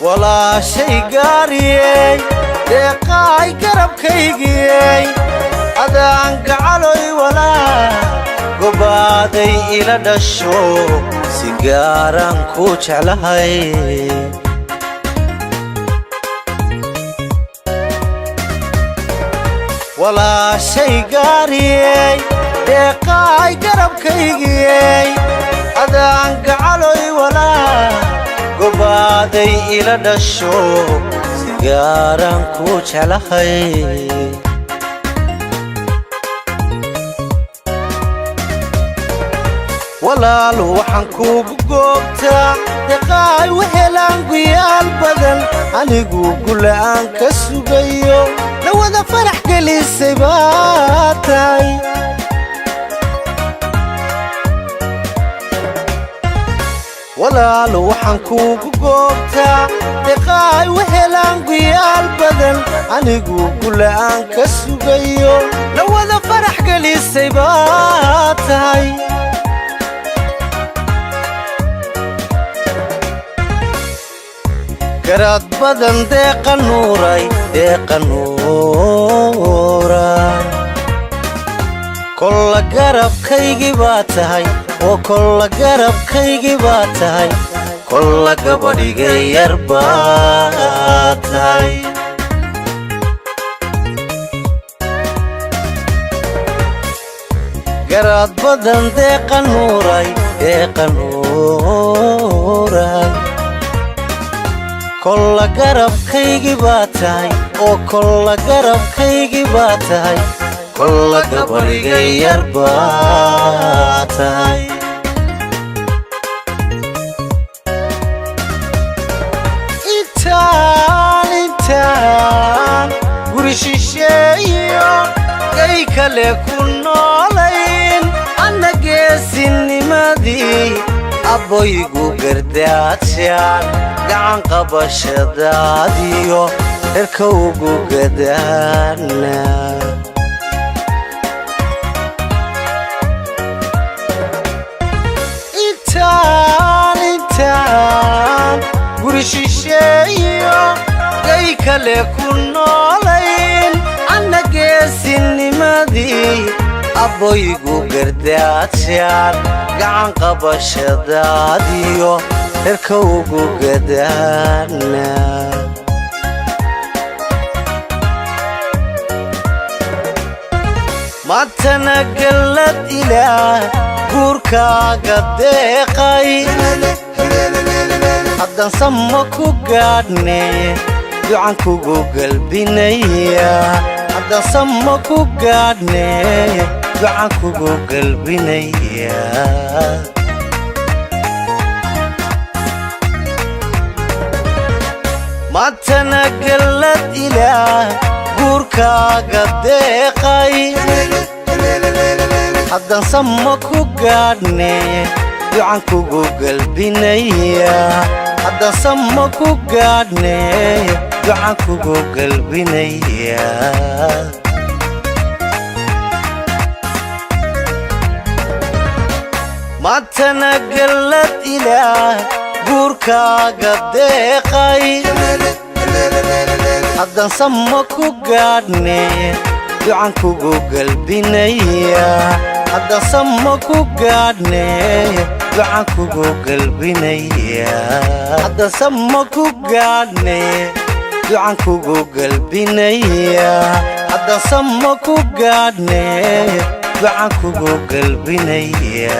Walaashay gaariyey, deeqaay garabkaygiyey, adaan gacaloy walaa gobaaday ila dhasho, si gaaraan ku jeclahay. Walaashay gaariyey, deeqaay garabkaygiyey, adaan gacaloy walaa gobaaday ila dhasho, si gaaraan ku jeclahay. Walaal waxaan kuugu goobtaa, deqaay wehelaan guyaal badan, anigu gula'aan ka sugayo, nawada farax gelisay baa tahay. Walaal waxaan kuugu goobtaa, deqaay wehelaan guyaal badan, anigu gula'aan ka sugayo, nawada farax gelisay baa tahay. Garaad badan deeqa nuuray, deeqa nuuray, kolla garabkaygii baa tahay, oo kolla garabkaygii baa tahay, kolla gabadhigay yar baa tahay. Garaad badan deeqa nuuray, deeqa nuuray, kolla garabkaygii baa tahay, oo kolla garabkaygii baa tahay, kolla gabadhigay yar baa tahay. Intaan intaan guri shisheeyo gay kale ku noolayn, anna geesinimadii abboygu gardaadshaan, gacan qabashadaadiyo herka ugu gadaana. Intaan intaan guri shisheeyo gay kale ku noolayn, anna geesinimadii abboygu gardaadshaan, gacan qabashadaadiyo herka ugu gadaana. Maantana gallad ilaah guurkaaga deeqay, haddaan samo ku gaadhne ducan kugu galbinaya, haddaan samo ku gaadhne ducan kugu galbinaya. Maantana gallad ilaah guurkaaga deeqay, haddaan samo ku gaadhne ducan kugu galbinaya, haddaan samo ku gaadhne ducan kugu galbinaya. Maantana gallad ilaah guurkaaga deeqay, haddaan samo ku gaadhne ducan kugu galbinaya, haddaan samo ku gaadhne ducan kugu galbinaya, haddaan samo ku gaadhne ducan kugu galbinaya, haddaan samo ku gaadhne ducan kugu galbinaya.